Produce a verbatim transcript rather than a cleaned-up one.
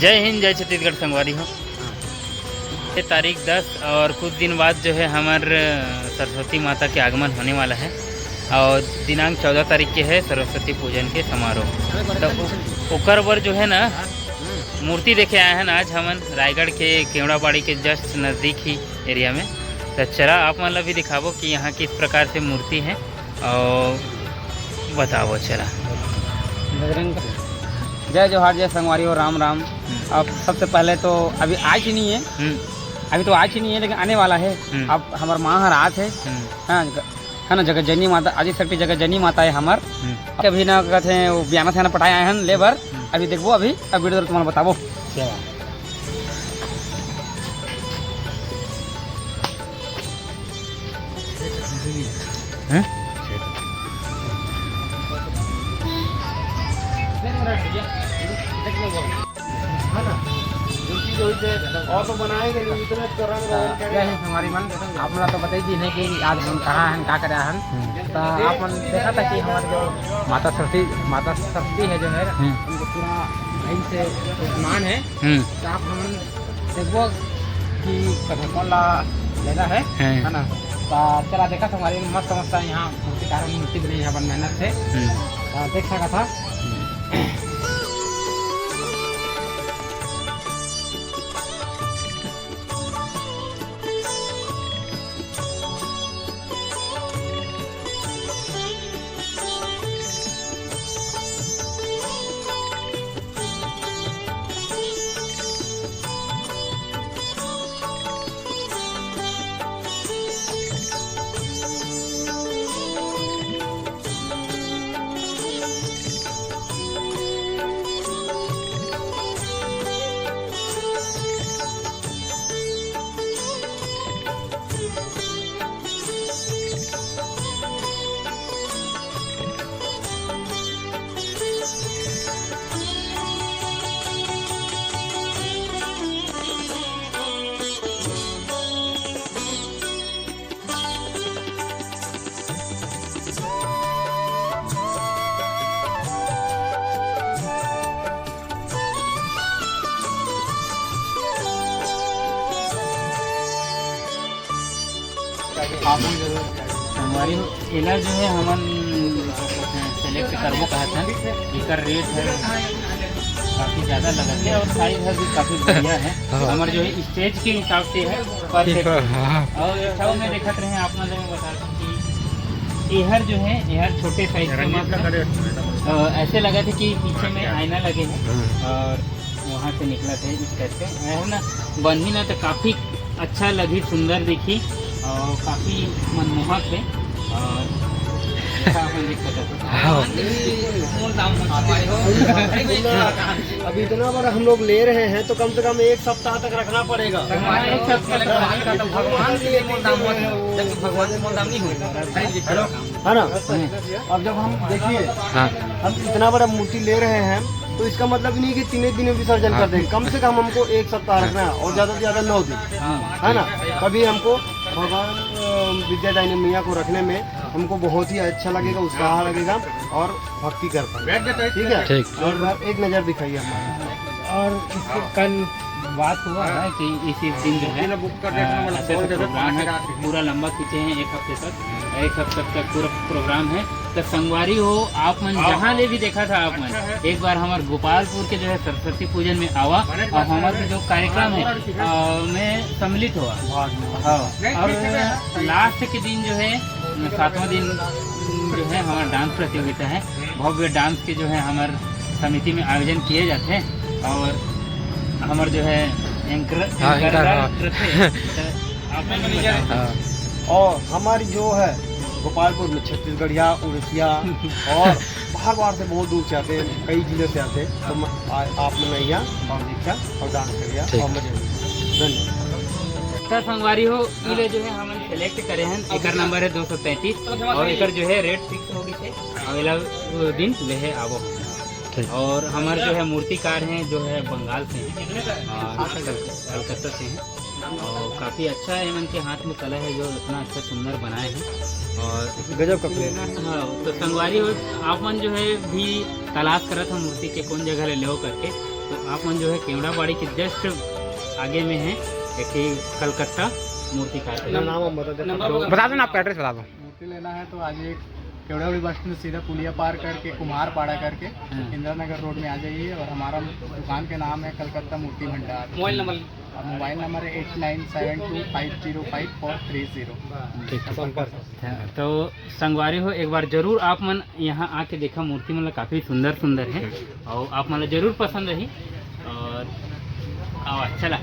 जय हिंद, जय छत्तीसगढ़ संगवारी हो। ये तारीख दस और कुछ दिन बाद जो है हमर, अ, सरस्वती माता के आगमन होने वाला है और दिनांक चौदह तारीख के है सरस्वती पूजन के समारोह। तो ओ-, ओकर बर जो है ना, मूर्ति देखे आए हैं आज हमन रायगढ़ के केवड़ाबाड़ी के just नज़दीक ही एरिया में। तो चला आप मन ला भी दिखाबो कि यहाँ किस प्रकार से मूर्ति है और बताबो चला। बजरंग, जय जोहार, जय संगवारी हो, राम राम। हम्म। अब सबसे पहले तो अभी आज ही नहीं है, हम्म। अभी तो आज ही नहीं है, लेकिन आने वाला है। हम्म। अब हमार माँ हर आज है, हम्म। हाँ, ग-, है ना, जगत जननी माता, आदि शक्ति जगत जननी माता है हमार। हम्म। अभी ना कहते हैं, वो बियाना से ना पटाए आए हैं लेबर। हम्म। अभी देखबो, अभी अब वीडियो तुम्हारा बताबो। चला। हैं? है ना? जो चीज होई थे, और तो बनाएंगे नहीं, इतने तो रंग रोगन करे। जय हिंद संगवारी मन, आप मन तो बताई दी नहीं कि आज हम कहाँ हैं, का करे हन। हम्म। तो आप मन देखा था कि हमारे जो माता सरस्वती, माता सरस्वती है जो है, हम्म। उनको पूरा लाइन से मान है। हम्म। तो आप हमन देखबो कि कथा कौन ला लेना है, हैं। है ना? तो चला देखा था हमारे मस्त मस्त यहाँ मूर्तिकार मन मूर्ति बने यहाँ पर मेहनत से। हम्म। तो देख सका था। संगवारी हो, एला जो है हमन select करबो कहत हन, एकर रेट है काफ़ी ज़्यादा लगत है और साइज है भी काफ़ी बढ़िया है। हाँ। हमर जो है स्टेज के हिसाब से है, परफेक्ट। हाँ। और अच्छा मैं देखत रहे आप मन ल मैं बता दूं कि एहर जो है, एहर छोटे साइज के मस्त है। अ, ऐसे लगत है कि पीछे में आईना लगे है। हाँ। और वहाँ से निकलत है इस टाइप से, है ना? बनही ना तो काफ़ी अच्छा लगही, सुंदर दिखही और काफ़ी मनमोहक है। और जैसा अपन देख सकते हो। हाँ। अब इतना बड़ा हम लोग ले रहे हैं तो कम से कम एक सप्ताह तक रखना पड़ेगा। हाँ, एक सप्ताह तक रखना पड़ेगा। भगवान के लिए मोल दाम मत हो, जबकि भगवान के मोल दाम नहीं होगा। खरीद के चलो। है ना? हम्म। अब जब हम देखिए, हाँ। हम इतना बड़ा मूर्ति ले रहे हैं तो इसका मतलब नहीं कि तीन एक दिन में विसर्जन, हाँ। कर देंगे। कम से कम हमको एक सप्ताह रखना है और ज़्यादा से ज़्यादा नौ दिन, हाँ। है ना? तभी हमको भगवान, अ, विद्या दायिनी मैया को रखने में हमको बहुत ही अच्छा लगेगा, उत्साह लगेगा और भक्ति कर पाएंगे। ठीक है? ठीक। और एक बार एक नज़र दिखाइए हमारे। और इससे कल बात हुआ है कि इसी दिन जो है, अ, ऐसे ऐसे प्रोग्राम है, पूरा लंबा खींचे हैं एक हफ्ते तक, एक हफ्ता तक पूरा प्रोग्राम है। तो संगवारी हो, आप मन जहाँ ले भी देखा था आप मन, एक बार हमार गोपालपुर के जो है सरस्वती पूजन में आवा और हमारे जो कार्यक्रम है, अ, में सम्मिलित हुआ। हाँ, और लास्ट के दिन जो है, सातवां दिन जो है हमारा डांस प्रतियोगिता है। भव्य डांस के जो है हमार समिति में आयोजन किए जाते हैं और हमार जो है एंकर, हाँ, एंकर, एंकर, हाँ। करते हैं। तो आप लोग भी बताओ। हाँ। और हमारी जो है गोपालपुर में छत्तीसगढ़िया, उड़ीसिया और बाहर बाहर से बहुत दूर से आते हैं, कई जिले से आते हैं। तो म-, आ-, आप मन यहाँ भाव दीक्षा और डांस करिया ठीक। और मजे लीजिए। धन्यवाद। तो संगवारी हो, इले जो है हमन सेलेक्ट करे हैं, एकर नंबर है दो सौ तैंतीस और एकर जो है रेट फिक्स हो गई है। अगला दिन ले है आवो। ठीक। और हमारे जो है मूर्तिकार हैं, जो है बंगाल से हैं और कल-, कलकत्ता से हैं और काफ़ी अच्छा है, इनके हाथ में कला है जो इतना अच्छा सुंदर बनाए हैं। और गजब का प्लेट। हाँ, तो संगवारी हो, आप मन जो है भी तलाश करत हो मूर्ति के कौन जगह ले लेव करके, आप मन जो है केवड़ाबाड़ी के just आगे में है एक ठे कलकत्ता मूर्ति का है। नाम हम बता देते हैं। बता दो ना, आपका एड्रेस बता दो। मूर्ति लेना है तो आज एक केवड़ाबाड़ी बस स्टैंड से सीधा पुलिया पार करके कुम्हार पाड़ा करके इंदिरा नगर रोड में आ जाइए। और हमारा दुकान का नाम है कलकत्ता मूर्ति भंडार। मोबाइल नंबर और मोबाइल नंबर है eight nine seven two five zero five four three zero. ठीक है। तो संगवारी हो, एक बार जरूर आप मन यहाँ आके देखा, मूर्ति मन ला काफी सुंदर सुंदर है और आप मन ला जरूर पसंद रही। और आओ, चला।